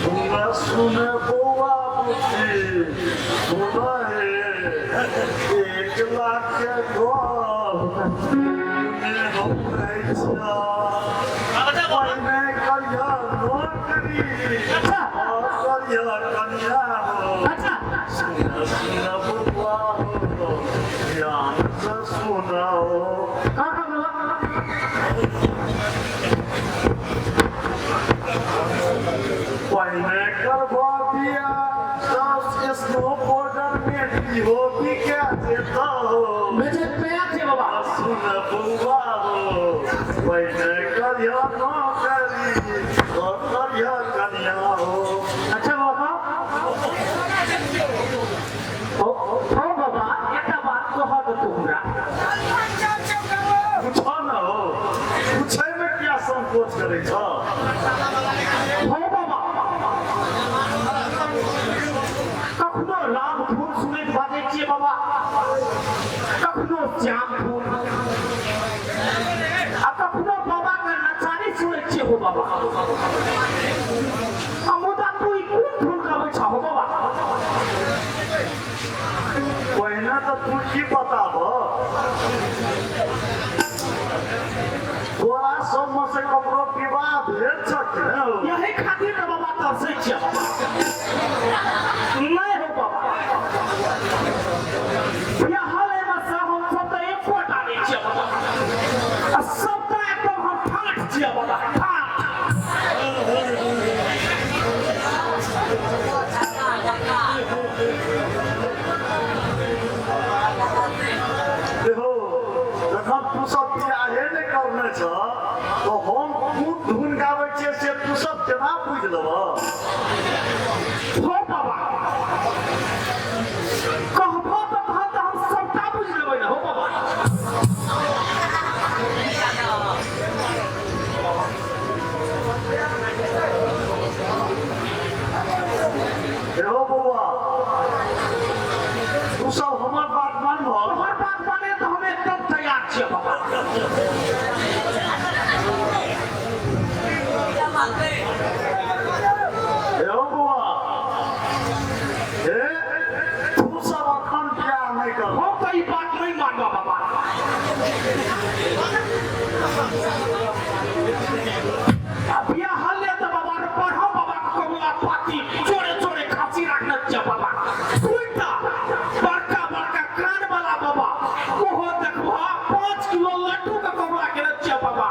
सुन सुन बौआ बुच्ची सुन हे 1 लाख के गप हम कहै छियह पहिने करिह नौकरी करिह कनिया हो। सुन सुन बौआ हो, ध्यानसँ सुन हो। पहिने करबह बियाह तब स्नो पाउडर में इहो बिका जेतौ। बेचे पे छै बाबा। सुन बौआ हो, पहिने करिह नौकरी और करिह कनिया हो। अच्छा बाबा, ओ हो बाबा, एकटा बात कहऽ दे तू हमरा। पूछऽ न हो, पूछैमे किया संकोच करै छह? हो बाबा, कखनो राम धुन सुनैत बाजै छियै बाबा, कखनो श्याम धुन आ कखनो बाबा के नचारी सुनै छियै हो बाबा। आ मुदा तू ई कोन धुन गाबै छह हो बाबा? पहिने तऽ तू की बताबह, तोरा सबमे से ककरो विवाह भेल छ कि नहि? यही खातिर ने बाबा तरसै छियै बाबा। नहि हो बाबा, बियाहल एहिमे से हम सब तऽ एकोटा नहि छियै बाबा, आ सबटा एकदम हम ठाठ छियै बाबा, ठाठ। देखो, जखन तू सब बियाहे नहि करने छ तऽ हम कोन धुन गाबै छियै से तू सब केना बुझि लेबह? हो बाबा, कहबो तऽ तहन तऽ हम सबटा बुझि लेबै ने हो बाबा। एहो बौआ, तू सब हमर बात मानबह? तोहर बात माने तऽ हम एकदम तैयार छियै बाबा। एहो बौआ, हे, तू सब अखन बियाह नहि कर। हम तऽ ई बात नहि मानबह बाबा। आ बियाह हल्ले तऽ बाबा रे पढ़ो बाबा के कबुला पाती चोरे चोरे खांसी राखने छियै बाबा। दुइटा बड़का बड़का कान वाला बाबा, ओहो देखबह 5 किलो लड्डू के कबुला केने छियै बाबा,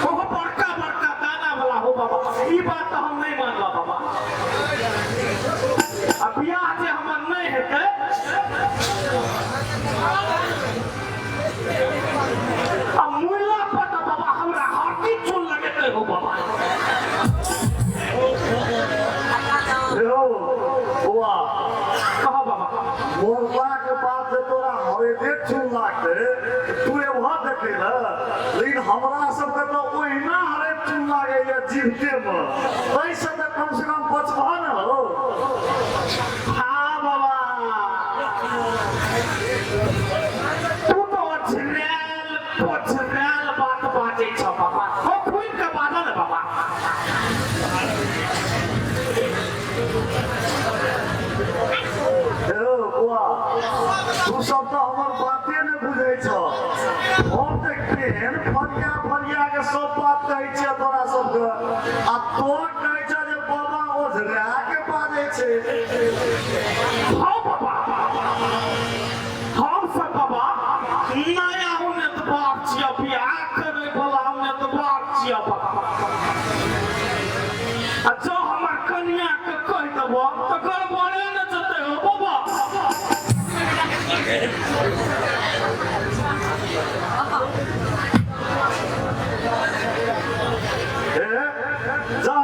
ओहो बड़का बड़का दाना वाला हो बाबा। ई बात तऽ हम नहि मानबह बाबा। आ बियाह जे हमर नहि हेतै आ मुइला पर तऽ बाबा हमरा हरदी चून लगेतै हो बाबा। एहो बौआ। कह बाबा। मरलाके बाद जे तोरा हरेदे चून लागतै तू एबह देखै लए, लेकिन हमरा सबके तऽ ओहिना हरेद चून लागैया जीवतेमे, ताहिसँ तऽ कमसँ कम बचबह ने हो। हाँ बाबा, तू तऽ ओझरायल पोझरायल बात बाजै छ बाबा। हो, खुलि कऽ बाजऽ ने बाबा। हेलो बौआ, तू सब तऽ हमर बाते नहि बुझै छह। हम तऽ केहन फरिया फरिया के सब बात कहै छियै तोरा सबके, आ तो कहै छह जे बाबा ओझरा के बाजै छै। हाँ बाबा, हम सब बाबा नया उम्मीदवार छियै, बियाह करै वाला उम्मीदवार छियै बाबा। आ जँ हमर कनिया के कहि देबो तऽ गड़बड़े ने जेतै हो बाबा। हे, जा,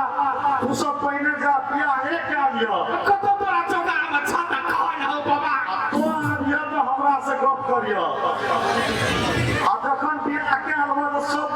तू सब पहिने जा, बियाहे कए लिअ। कतौ तोरा जोगाड़ में छाता कहल हो बाबा। तो आबियह तऽ हमरा से गप करियह, आ जखन बियाह कए लेबह तऽ सब